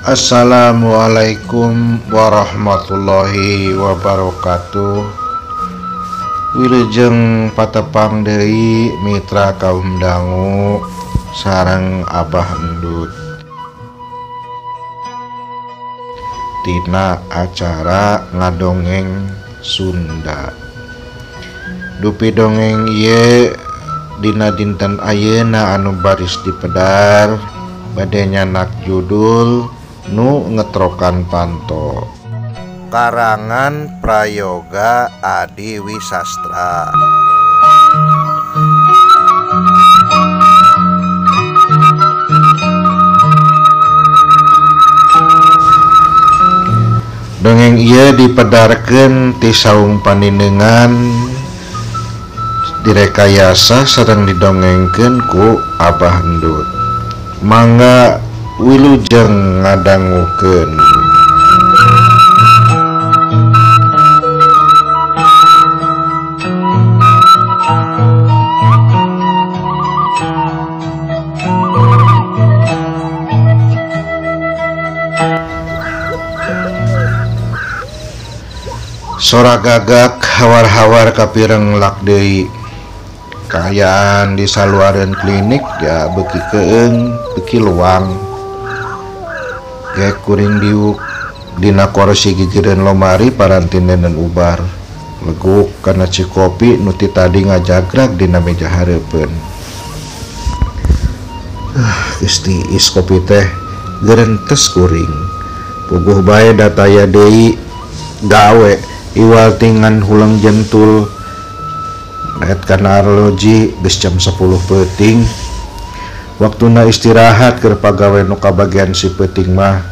Assalamualaikum warahmatullahi wabarakatuh. Wilujeng patepang deui mitra kaum dangu sareng Abah Endut tina acara ngadongeng Sunda. Dupi dongeng ieu dina dinten ayeuna anu baris dipedar bade nyanak judul nu ngetrokan panto, karangan Prayoga Adi Wisastra. Dongeng ieu dipedarkeun ti saung paninengan, direkayasa sareng didongengkeun ku Abah Endut. Mangga wilujeng ngadangukeun. Sora gagak hawar-hawar kapireng lak deui. Kaayaan di saluareun klinik ya beuki keung, beuki luang. Gek kuring diuk dina korsi gigireun lomari parantindenan ubar. Leguk kana cikopi nu ti tadi ngajagrag dina meja hareupeun. Geus tiis kopi teh gerentes kuring. Puguh bae dataya deui gawe iwal tingan huleng jentul. Net kana arloji geus jam 10 peuting. Waktuna istirahat keur pagawe nu kabagian si peuting mah.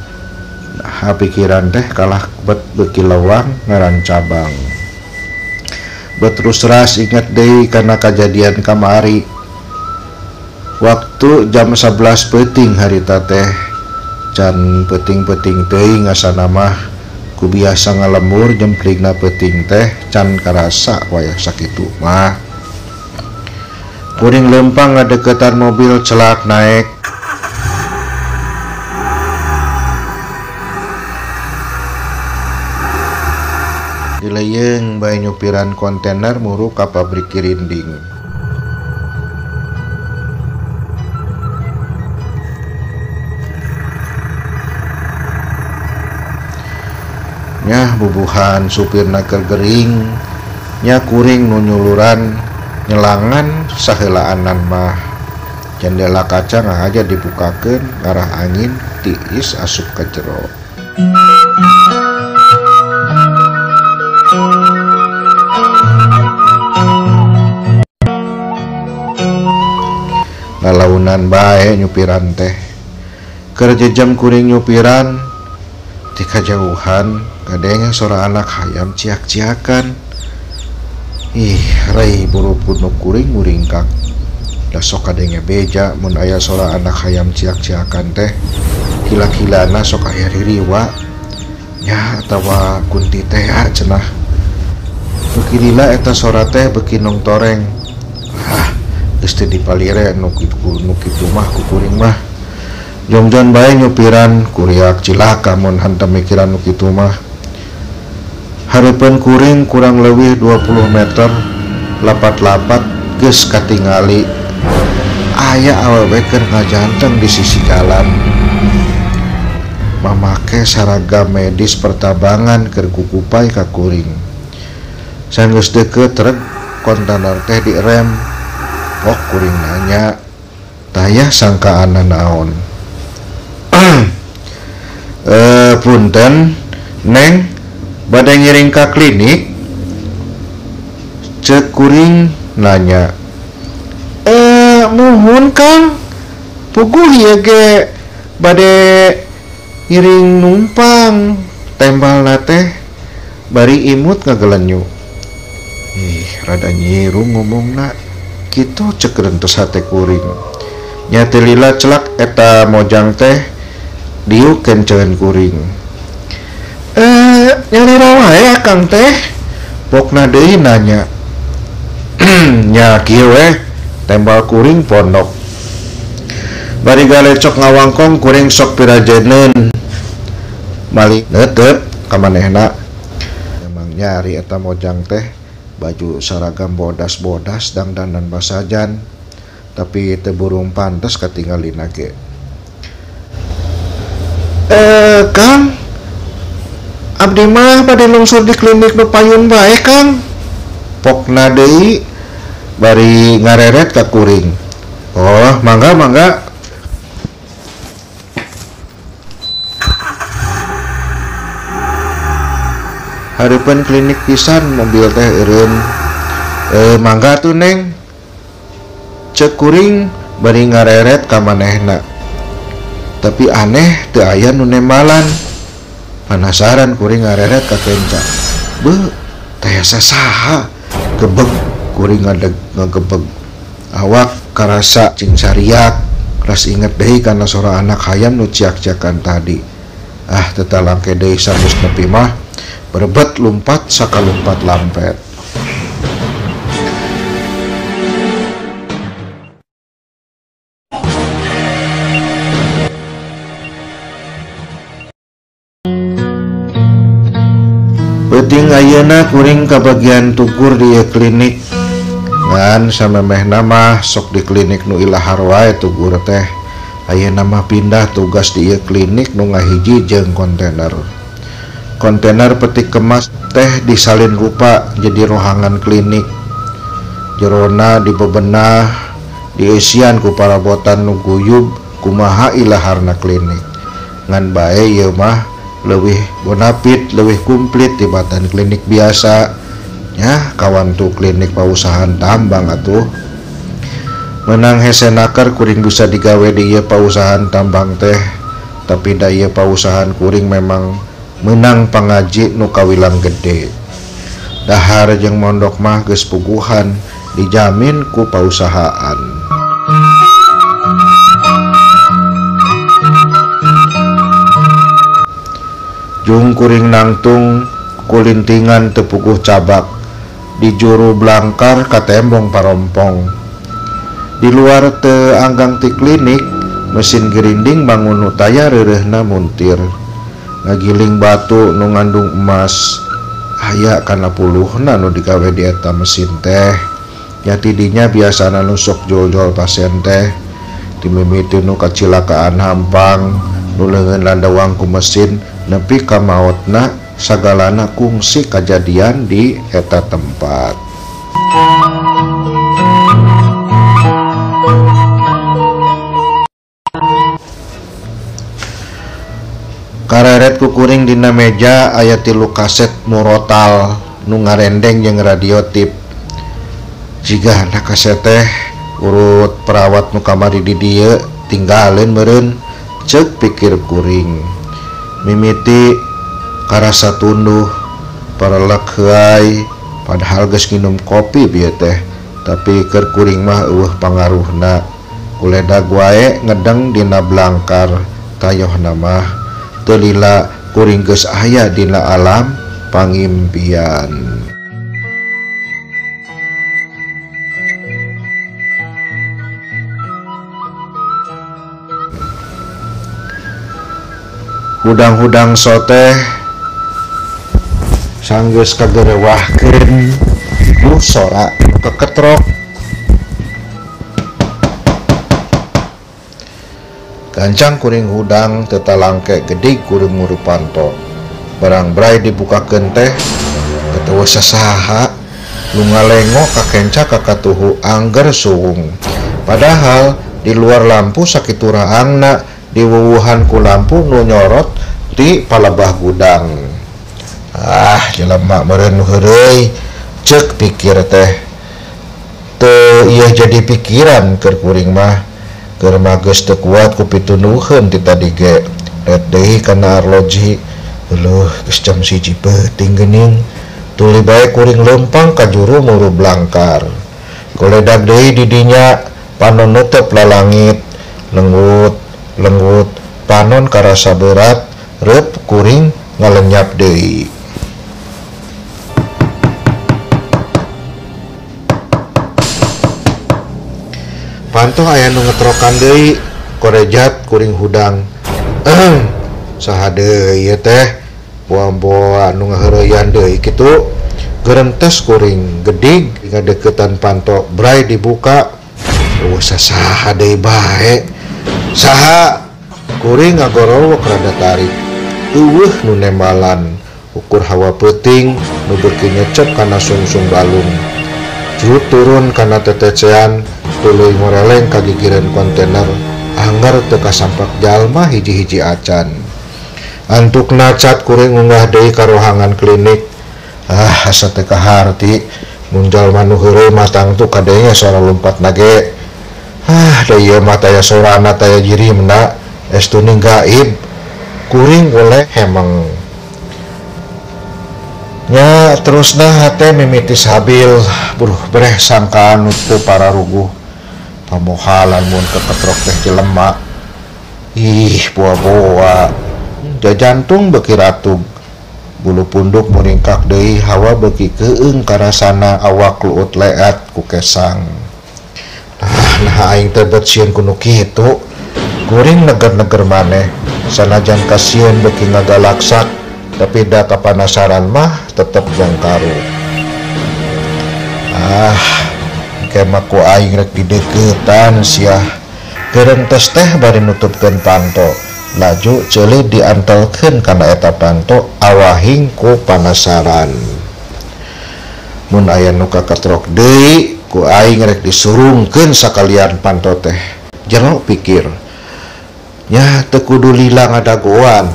Nah, pikiran teh kalah bet beuki lewang ngaran cabang. Beterus ras inget deui kana kajadian kamari. Waktu jam 11 peuting harita teh can peuting-peuting teuing ngasana mah ku biasa ngalembur jemplingna peuting teh can karasa wayah sakitu mah. Kuring lempang ngadeukeutan mobil celak naek. Dileyeung bae nyupiran kontainer muru ka pabrik Kirinding. Nyah bubuhan supirna keur gering, nya kuring nu nyuluran nyelangan saheulaanan mah. Jendela kaca ngahaja dibukakeun ngarah angin tiis asup ka jero. Lalaunan bae nyupiran teh. Keur jejam kuring nyupiran ti kajauhan kadenge sora anak hayam ciak-ciakan. Ih, rei buru punuk kuring muringkak. Da sok kadenge beja mun aya sora anak hayam ciak-ciakan teh. Kila-kilana sok aya ririwa. Nya atawa kunti teh cenah. Beuki lila eta sora teh beuki nongtoreng. Ah, geus teu dipalire nu kitu mah ku kuring mah. Jongjon bae nyupiran kuriak cilaka mun hantam mikiran nu kitu mah. Hareupeun kuring kurang leuwih 20 meter lapat-lapat geus katingali aya awewe keur ngajanteng di sisi jalan. Mamake saragam medis pertabangan keur kukupai ka kuring. Sanggeus deukeut truk kontainer teh direm. Pok kuring nanya, tayah sangkaanna naon? Punten, Neng, bade ngiring ka klinik? Ceuk kuring nanya. Muhun Kang, puguh ieu ge bade ngiring numpang. Tembalna teh bari imut ngagelenyu. Ih, rada nyiru ngomongna. Kitu ceuk rentes hate kuring. Nya teu lila celak eta mojang teh diuk kenceun kuring. Nyalira wae akang teh. Pokna deui nanya. Nya kieu we, tembal kuring pondok. Bari galecok ngawangkong kuring sok pirajeneun. Mali neuteup ka manehna. Emang nyari eta mojang teh baju seragam bodas-bodas dangdanan basajan tapi teu burung pantes katingalina ge. Kang, abdi mah bade lungsur di klinik nu payun bae Kang. Pokna deui bari ngareret ka kuring. Oh, mangga mangga. Hareupeun klinik pisan mobil teh eureun. Mangga tuh Neng. Ceuk kuring bari ngareret ka manehna. Tapi aneh teu aya nu nembalan. Penasaran kuring ngareret ka kenca. Beuh, teh saha? Gebeg kuring ngagebeg. Awak karasa cing sariak, ras inget deui kana sora anak hayam nu ciak-ciakan tadi. Ah, teu talangke deui samus nepi mah. Berebet lumpat sakalumpat lampet. Peuting ayeuna kuring kabagian tugur di ieu klinik. Ngan samemehna mah sok di klinik nu ilahar wae tugur teh. Ayeuna mah pindah tugas di ieu klinik nu ngahiji jeung kontainer. Kontainer peti kemas teh disalin rupa jadi rohangan klinik. Jerona dibebenah, dieusian ku parabotan nu guyub kumaha ilaharna klinik. Ngan bae ieu mah leuwih bonafit, leuwih kumplit tibatan klinik biasa. Nya kawan tuh klinik pausahaan tambang atuh. Menang hese naker kuring bisa digawe di ieu pausahaan tambang teh. Tapi da ieu pausahaan kuring memang menang pangaji nu kawilang gede. Dahar jeung mondok mah geus puguhan dijamin ku pausahaan. Jung kuring nangtung kulintingan teu puguh cabak di juru blangkar katembong parompong. Di luar teu anggang ti klinik mesin gerinding bangun nu taya reureuhna muntir. Ngagiling batu nu ngandung emas aya kana puluhna nu digawe di eta mesin teh. Nya tidinya biasana nu sok jol-jol pasien teh dimimiti nu kacilakaan hampang nu leungeun landawang ku mesin nepi ka maotna sagalana kungsi kajadian di eta tempat. Kareret kukuring dina meja aya 3 kaset murotal nu ngarendeng jeung radio tip. Jigana kaset teh urut perawat nu kamari di dieu tinggaleun meureun, ceuk pikir kuring. Mimiti karasa tunduh, parelek heuay, padahal geus nginum kopi bieu teh, tapi keur kuring mah eueuh pangaruhna. Kuledag wae ngedeng dina blangkar, tayohna mah teu lila kuring geus aya dina alam pangimpian. Hudang-hudang soteh sanggeus kagerewahkeun ku sora keketrok. Gancang kuring hudang teu talangke gede kuring nguru panto. Barang bray dibukakeun teh keteu sasaha nu ngalengo kakenca kakatuhu angger suung. Padahal di luar lampu sakitu raangna diwuwuhan ku lampu nu nyorot di palebah gudang. Ah, jelema meureun nu heureuy, ceuk pikir teh. Teu ieu jadi pikiran keur kuring mah. Keur mah geus teu kuat ku pitunuheun ti tadi ge. Ret deui kana arloji. Leuh, geus jam 1 peuting geuning. Tuluy bae kuring leumpang ka juru muru blangkar. Koledag deui di dinya panon nutup lalangit. Lenggut lenggut panon karasa berat, reup kuring ngalenyap deui. Panto aya nu ngetrokan deui, korejat kuring hudang. Saha deui ieu teh? Boa-boa nu ngaheureuyan deui kitu. Gerentes kuring gedig ngadeukeutan panto bray dibuka. Eueuh saha deui bae. Saha? Kuring ngagorowok rada tarik. Eueuh nu nembalan. Ukur hawa peuting nu beuki nyecep kana sungsung balung. Jut turun kana tetecean tuluy ngoreleng ka gigireun kontainer. Anggar teu kasampak jalma hiji-hiji acan. Antukna cat kuring unggah deui ka rohangan klinik. Ah, asa teu kaharti mun jalma nu heureuy mah tangtu kadenge sora lumpat nage. Ah, da ieu mah taya sorana taya jirimna, estu ning gaib. Kuring oleh hemeng. Nya terusna hate mimiti sabil, buruh breh sangkaan nu teu pararuguh. Pamohalan mun keketrok teh jelema. Ih, boa-boa. Jajantung beuki ratug. Bulu punduk muringkak deui, hawa beuki keung karasana awak luut leat ku kesang. Ah, nah aing teh bet sieun ku nu kitu. Kuring neger-neger maneh, sanajan kasieun beuki ngagalaksak, tapi da kapanasaran mah tetep jangkaru. Ah, kemah ku aing rek dideuketan sia. Gerentes teh bari nutupkeun panto. Laju ceuli diantelkeun kana eta panto awahing ku panasaran. Mun aya nu kaketrok deui ku aing rek disurungkeun sakalian panto teh. Jero pikir. Nya teu kudu lila ngadagoan.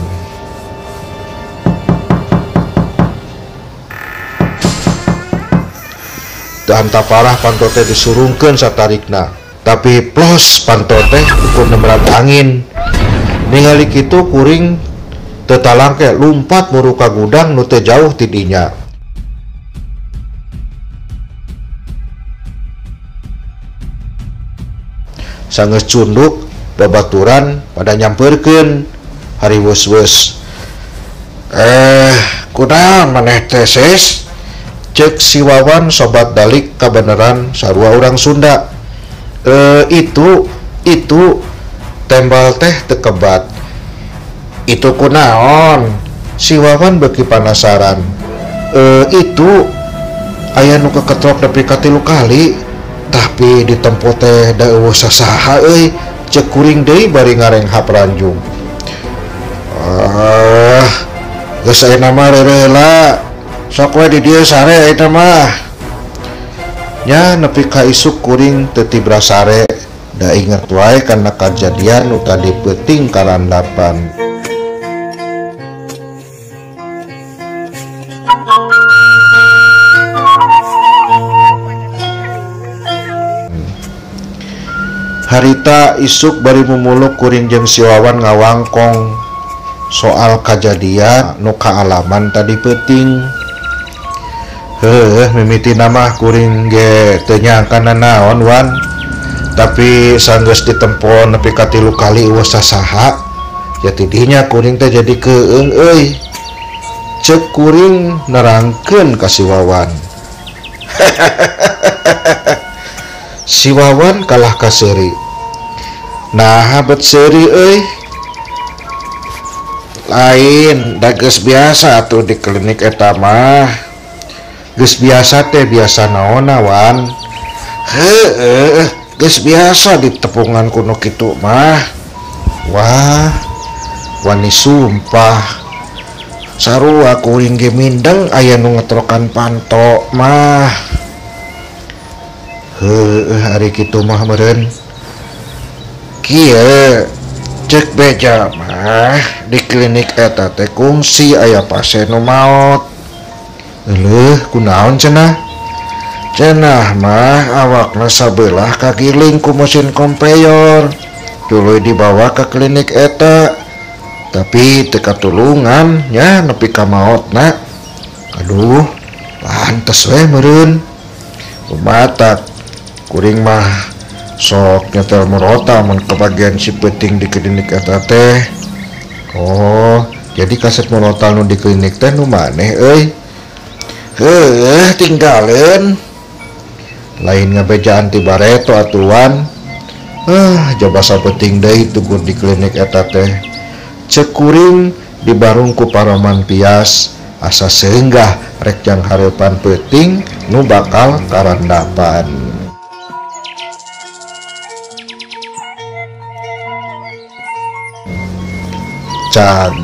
Teu parah panto teh disurungkeun satarikna. Tapi plos panto teh ukur nemberan angin. Ningali kitu kuring teu talangke lumpat muru ka gudang nu teu jauh ti dinya. Sanggeus cunduk babaturan pada nyamperkeun hariweus-weus. Kunaon maneh teh sis? Cek si Wawan sobat dalik kabeneran sarua urang Sunda. Itu tembal teh teu kebat. Itu kunaon? Si Wawan beuki panasaran. Itu aya nu keketrok nepi ka 3 kali, tapi ditempo teh da eueuh sasaha euy. Cek kuring deui bari ngarenghap ranjung. Ah, geus ayeuna mah reureula. Sok we di dieu sare ayeuna mah. Nya nepi ka isuk kuring teu tibra sare. Da inget wae kana kajadian nu tadi peuting karandapan. Harita isuk bari mumuluk kuring jeung si Wawan ngawangkong soal kajadian nu kaalaman tadi peuting. Heuh, mimitina mah kuring ge teu nyangka nanaon Wan. Tapi sanggeus ditempo nepi ka 3 kali eueuh sasaha, ya tidinya kuring teh jadi keung euy. Ceuk kuring nerangkeun ka si Wawan. Si Wawan kalah ka seuri. Naha bet seuri euy? Lain, da geus biasa atuh di klinik eta mah. Geus biasa teh biasa naonna Wan? Heueuh, geus biasa ditepungan ku nu kitu mah. Wah, wani sumpah. Sarua kuring ge mindeng aya nu ngetrokan panto mah. Heueuh, ari kitu mah meureun. Kieu cek beja mah di klinik eta teh kungsi aya pasien nu maot. Euleuh, kunaon cenah? Cenah mah awakna sabelah kagiling ku mesin kompeyor. Tuluy dibawa ke klinik eta. Tapi teu katulungan nya nepi ka maotna. Aduh, pantes we meureun. Kumatak kuring mah sok nyetel merota mun kebagian si peuting di klinik eta teh. Oh, jadi kaset murotal nu di klinik teh nu maneh euy. Heuh, tinggalin. Lain ngabejaan ti bareto atuan. Jaba sapenting deui tugur di klinik eta teh. Cek kuring dibarung ku paroman pias asa seunggah rek jang hareupan peuting nu bakal karandapan. Cag.